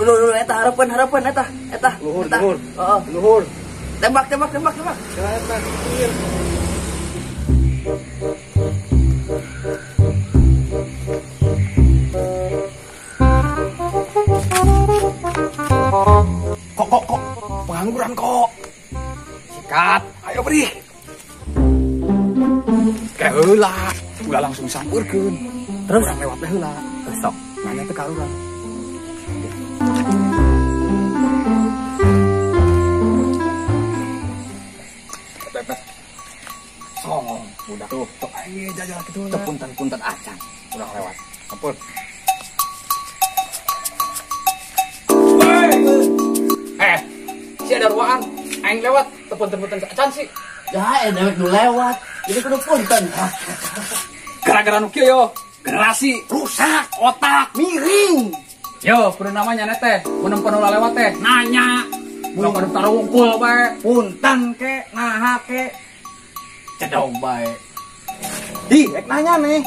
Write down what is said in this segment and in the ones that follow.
Dulu eta harapan eta. Eta. Luhur, luhur. Heeh. Luhur. Tembak. Eta. Kok pengangguran kok. Sikat, ayo beri. Kayak heula, ulah langsung sampeurkeun. Terus urang lewat teh heula. Sok, nanya teh ka urang. Pepet. Songong budak tuh, tok aing jajal kitu. Teu punten-punten acan. Urang lewat. Ampun. Si ada ruangan, aing lewat, tepun-tepunten acan sih. Ya, dewek nu lewat, jadi kudu punten. Gara-gara nu kieu yo, generasi rusak, otak miring. Yo, kudu namanya teh, mun nempo nu lewat teh, nanya. Mun kudu taruh wungkul bae, punten ke, naha ke. Cedog bae. Di, rek nanya nih.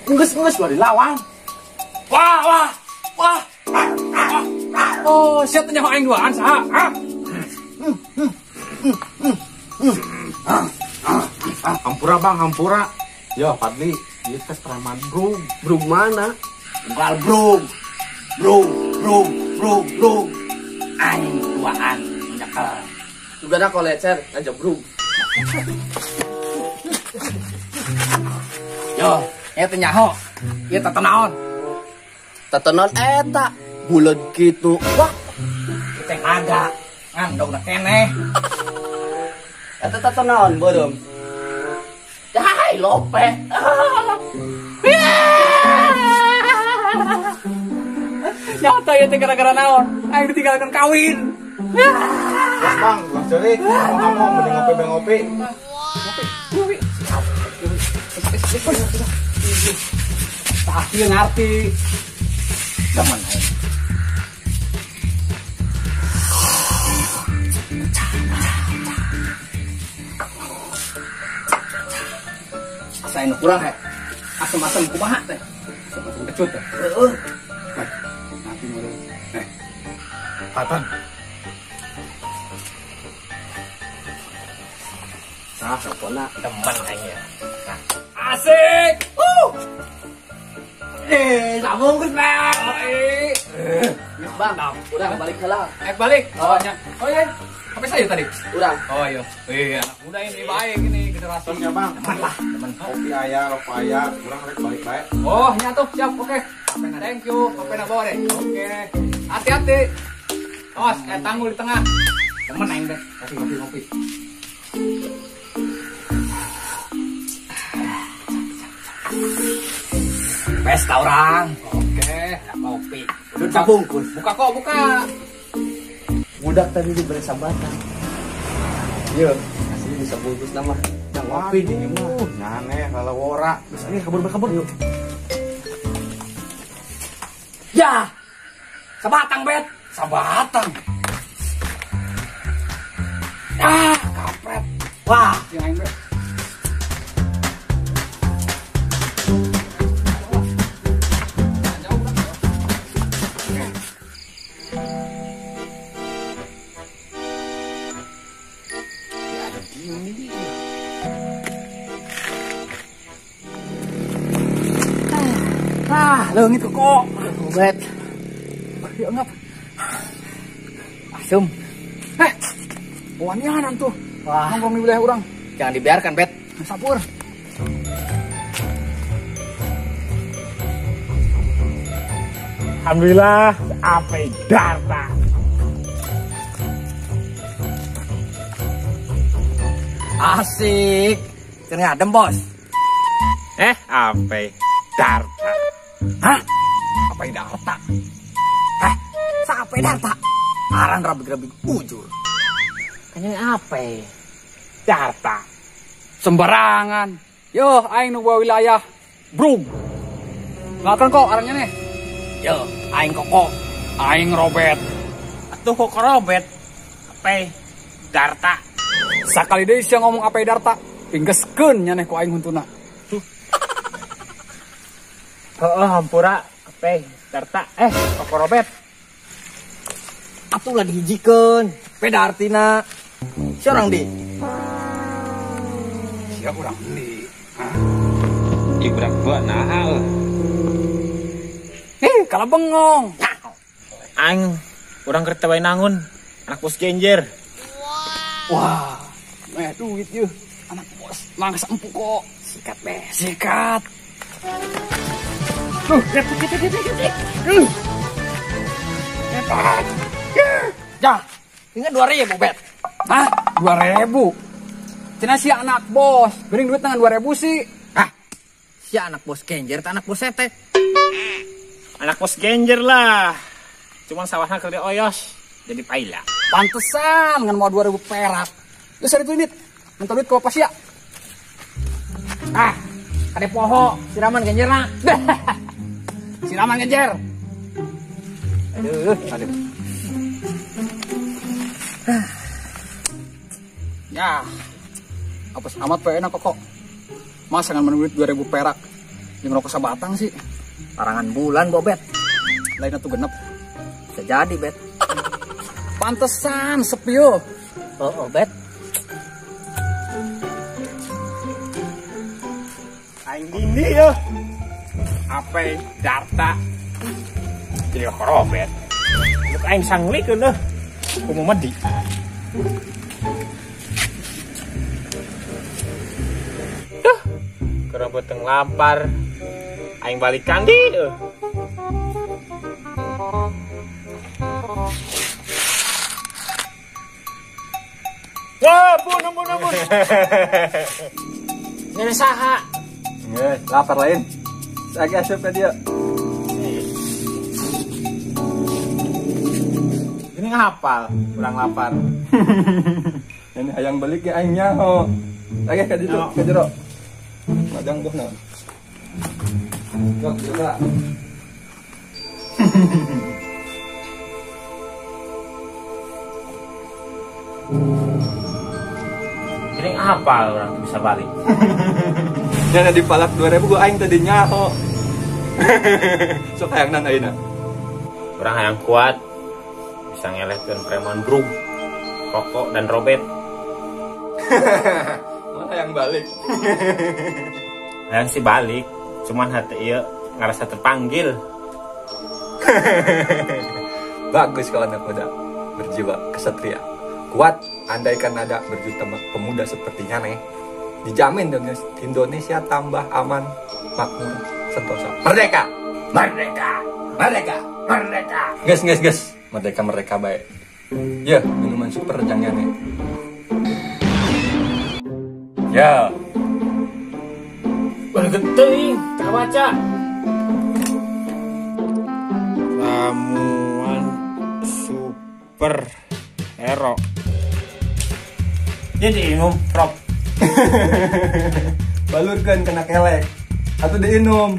Enggeus-enggeus gua dilawan. Wah. Oh, siapa nyaho aing duaan saha? Hampura bang, hampura. Yo, Fadli, ieu teh preman brung. Brung mana? Unggal brung. Brung. Aing duaan nyekel. Juga da kolecer aja brung. Yo, eta nyaho. Ieu tata naon? Tata naon eta? Bulet gitu. Wah, kita naga ngandong na keneh. Eta tata naon beureum? Hai lope. Nyata ya teh gara-gara naon? Aing ditinggalkan kawin. Terus bang, bang ceurik, ngomong-ngomong mending ngopi bang ngopi. Ngopi. Tah ieu ngarti. Demen aing. Asa nu kurang he. Asem-asem kumaha teh? Asem-asem kecut teh. Heeh. Nanti meureun. Patan. Nah, sapona demen aing ya. Nah. Asik. Sabungkus bang. Bang, urang balik heula. Balik. Oh, nya. Oh iya. Apa saya tadi? Urang. Oh iya. Wih, anak muda ini baik ini generasi. Ya bang. Teman lah, teman. Kopi aya, rokok aya, urang rek balik bae. Oh, nya tuh, siap. Oke. Thank you. Apa bawa deh. Oke. Hati-hati. Awas, tanggul di tengah. Temen aing deh. Kopi. Pesta orang. Oke, kopi. Udah bungkus. Buka kok, buka. Budak tadi diberi sahabatan. Iya, asli bisa bungkus nama. Yang ngopi di mah. Nyaneh kalau wora. Geus ini kabur-kabur yuk. Ya. Sabatang, Bet. Sabatang. Ah, kampret. Wah, yang aing, Bet. Ah, leungit kok. Bet. Ya ngap. Asem. Wanianan tuh. Wah, nongkrong di wilayah orang. Jangan dibiarkan, Bet. Sapur. Alhamdulillah, apa darta. Asik. Keur ngadem, Bos. Apa darta. Hah? Apa darta? Sape darta. Aran rabig-rabig ujur. Kayaknya apa? Darta. Sembarangan. Yo, aing nu wilayah Brung. Ngakan kok arangnya nih. Yo, aing koko. Aing Robert. Atuh kok Robert? Apa? Darta. Sakali deui sia ngomong apa darta, pinggeskeun nyaneh ku aing huntuna. Heeh, hampura. Pe, Darta, Koko Robet. Atuh lah dihijikeun. Beda artina. Si orang di. Sia urang di. Hah? Ieu budak gua naha. Kalau bengong. Aing urang keur teh nangun. Anak bos Genjer. Wah, meh duit yeuh. Anak bos mangsa empuk kok. Sikat be, sikat. Jah, ingat 2.000 bet. Hah? 2.000? Cina si anak bos, bering duit tangan 2.000 sih. Hah? Si anak bos Genjer, anak bos sete. Anak bos Genjer lah. Cuman sawahnya kerja oyos, jadi paila. Pantesan ngan mau 2.000 perak. Lu seri duit, minta duit ke bapak sia. Ah, kade poho, siraman Genjer nak. Siraman Genjer. Aduh, aduh. Ya, apes amat pe enak kok. Masa ngan duit 2.000 perak. Jeung rokok sabatang sih. Parangan bulan bobet. Lainnya tuh genep. Bisa jadi bet. Pantesan sepi yo. Oh, bet. Aing dindi yo. Ape Darta. Jadi Koko Robet. Luk aing sanglikeun deuh. Kumaha medi. Duh, keur beteng lapar. Aing balik kandi euh. Wah, bun. Nyari saha? Nggak, lapar lain. Lagi asup ke dia. Ini ngapal, kurang lapar. Ini hayang balik ya aing nyaho. Lagi ke ditu, ke jero. Majang buh naon. Sok coba. Ini ngapal orang bisa balik. Nyana dipalak 2.000 gua aing tadi nyaho. Sok hayang nan ayeuna. Urang hayang kuat bisa ngelehkeun preman Brug, Koko dan Robet. Mana hayang balik? Hayang sih balik, cuman hati ieu ngerasa terpanggil. Bagus kalau anak muda berjiwa kesatria. Kuat, andaikan ada berjuta pemuda sepertinya nih. Dijamin Indonesia tambah aman, makmur, sentosa. Merdeka! Merdeka! Merdeka! Merdeka! Guys, guys, guys. Merdeka, merdeka baik. Ya, minuman super jangan nih. Ya. Bergeteng, tak baca. Ramuan super hero. Jadi minum, Prop. Balurkan kena kelek atau diinum.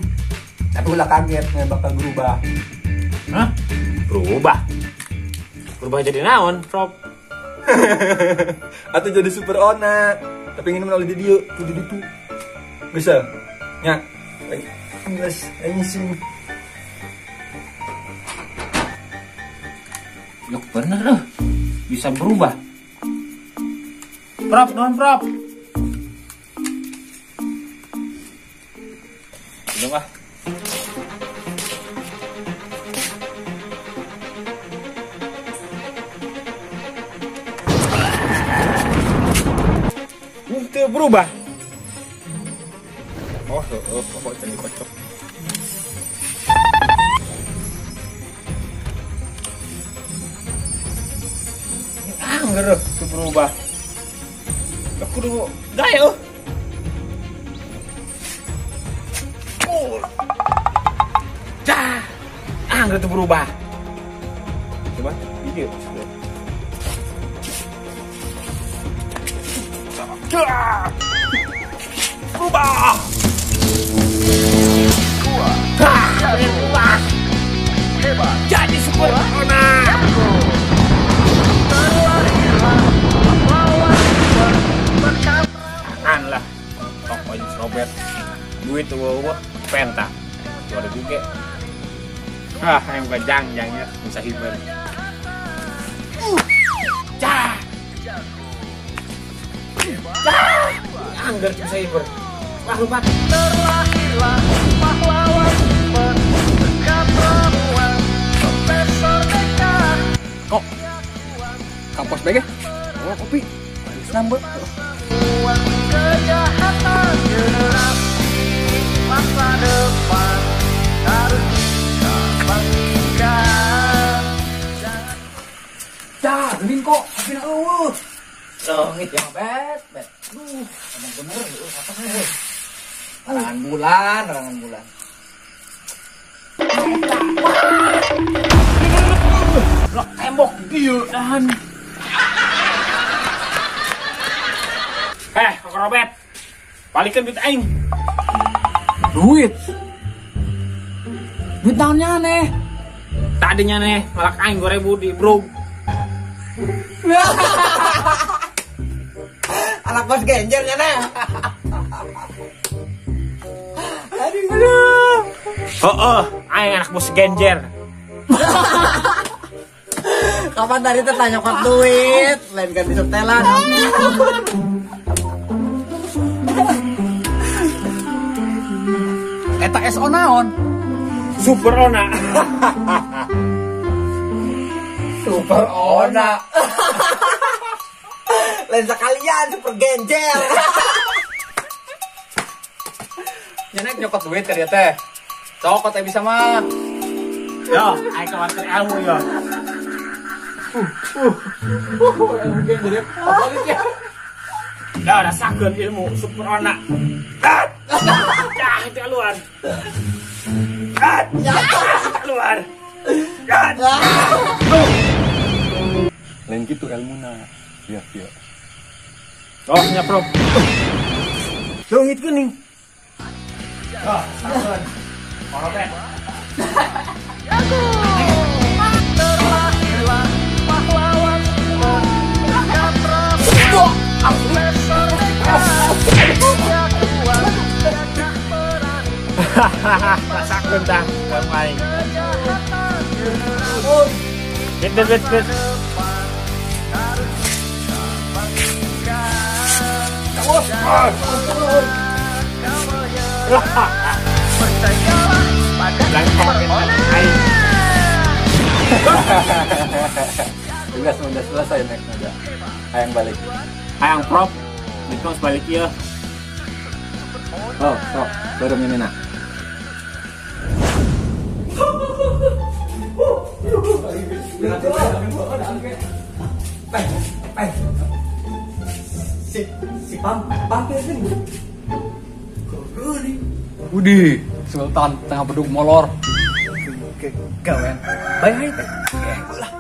Tapi ulah kaget nggak bakal berubah. Hah? Berubah? Berubah jadi naon, Prop? Atau jadi super ona. Tapi ingin melalui di dia, tuh di itu. Bisa? Nya. Guys, ini sih. Yok bener loh. Bisa berubah. Prop, non prop. Udah ah. Itu berubah. Oh, kok jadi kocok. Angger itu berubah. Aku dulu gaya. Oh. Dah. Angger itu berubah. Coba video. Berubah. Berubah. Hebat. Jadi super ona. Tangan lah. Pokoknya Robert. Duit tuh penta. 2000 ge. Ah, yang bukan jangjangnya bisa hiber. Cah. Cah. Angger bisa hiber. Wah, lupa. Terlahirlah pahlawan super, perempuan, profesor dekan. Kok kampus BG? Oh, kopi. Nambah. Kejahatan generasi masa depan harus kita bangkitkan. Cah, gening kok, tapi nak eueuh. Leungit ya, bet, bet. Duh, emang bener eueuh apa sih? Arangan bulan, arangan bulan. Lah tembok ieu dan. Kok Robert. Balikan duit aing. Duit? Duit naonnya aneh? Tadinya nih, malak aing 2000 di bro. Anak bos genjer nya neh. Aduh, aduh. Oh, aing anak bos genjer. Kapan tadi teh tanya nyokot duit, lain kan bisa telan. Eta SO naon? Super Ona. Super Ona. Lain sekalian super genjer. Nyenek nyokot duit ke dia teh. Cokot teh bisa mah. Yo, aing khawatir ilmu yo. Ilmu genjer ya. Balik ya. Ya, rasakeun ilmu super Ona. Cah, itu keluar. Keluar. Lain gitu ilmuna. Iya, iya. Oh, nyaprok. Leungit geuning. Oh, sakeun. Korobet. Terlahirlah pahlawan super, profesor dekan. Hahaha, rasakeun tah kamu aing. Bet bet bet. Tugas udah selesai naik mobil. Hayang balik. Hayang prop. Nikos balik ya. Oh, sok, baru nyemina. Si pampir sih. Budi, Sultan tengah beduk molor. Gawen. Baik baik. Lah.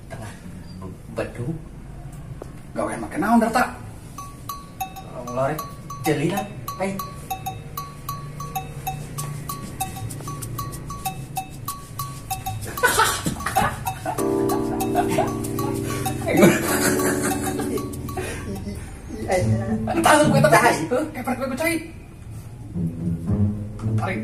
Tengah beduk. Gawen make naon darta? Molor jelinan, baik. Entah gue tak kayak gue cai. Tarik.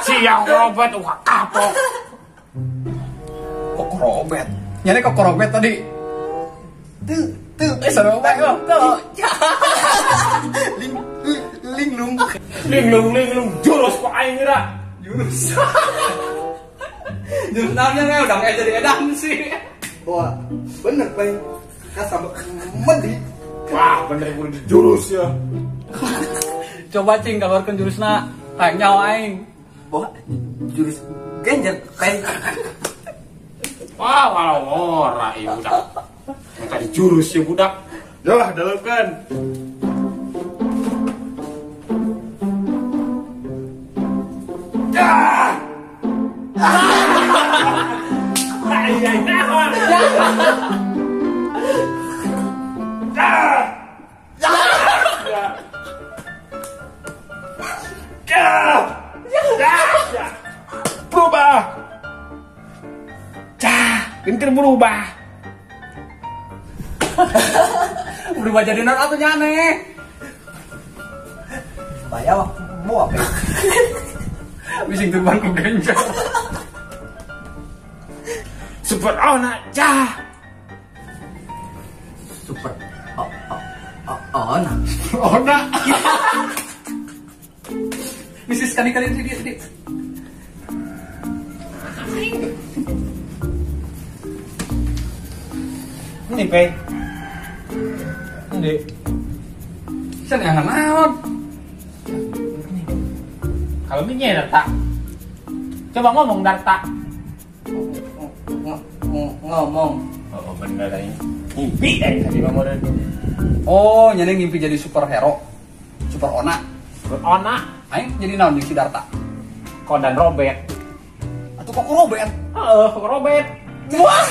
Siang Robert, wah kapok. Kok Robert? Nyari kok Robert tadi. Tuh, tuh, seru banget tuh. Ling, linglung, linglung, linglung, jurus kok aing ngira. Jurus. Jurus namanya udah kayak jadi edan sih. Wah, bener pak. Kasar medi. Wah, bener gue di jurus ya. Coba cing keluarkan jurusna. Aing nyawa aing. Wah, jurus genjer pak. Wah, walau ora ieu budak. Minta di jurus ya budak. Dah, dalam kan. Berubah. Genker berubah. Berubah jadi non atuh nyane. Bayar mau apa? Bising turban ku genjot. Super ona cah. Super ona. Ona. Misi sekali-kali dia. Ini pe. Ini. Sen yang naon? Kalau ini Darta. Coba ngomong Darta. Ngomong. Oh bener ini. Mimpi tadi ngomong. Oh, nyane ngimpi jadi superhero. Super ona. Super ona. Aing jadi naon jeung si Darta? Kodan Robert. Atuh kok Robert? Heeh, kok Robert. Wah.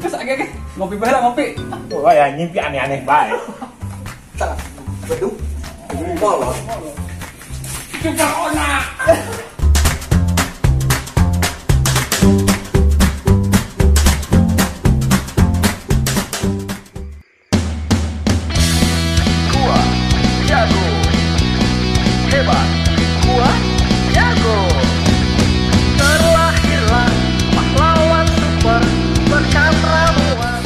Terus agak ngopi bae lah ngopi. Wah ya ngimpi aneh-aneh bae. Salah. Beduk. Kolot. Super ona. Gua jago. Hebat. Gua jago. Terlahirlah pahlawan super berkat ramuan.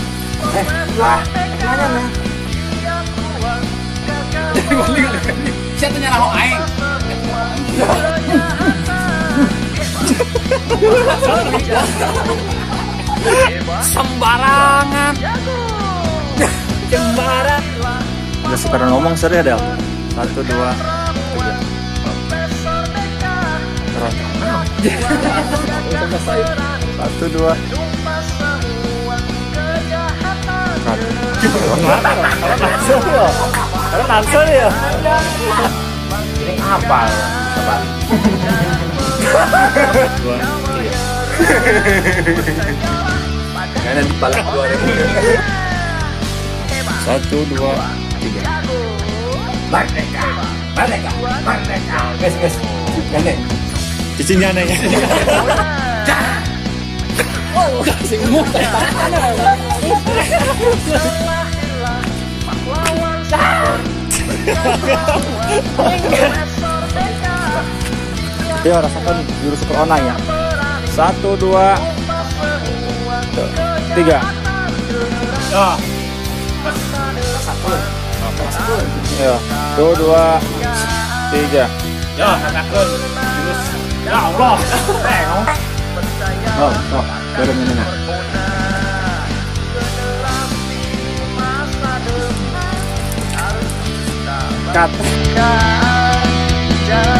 Lah, nanya nah. Jadi balik kali. Siapa nyala aing? Sembarangan. Sembarangan. Udah suka ngomong seri ya, Del. 1, 2, 3. 1, 2. Langsung ya. Ini apa? Coba. 2, 3. Karena dipalak 2000. 1, 2, 3. Merdeka, merdeka, merdeka. Guys, guys, nenek. Cicinya nenek. Oh, kasih umum. Yo, rasakan jurus super ona ya. 1, 2, 3. Oh. Yo, 1, 2, 3. Yo, rasakan jurus. Ya Allah. Oh, oh, baru ini nah. Cut. Jangan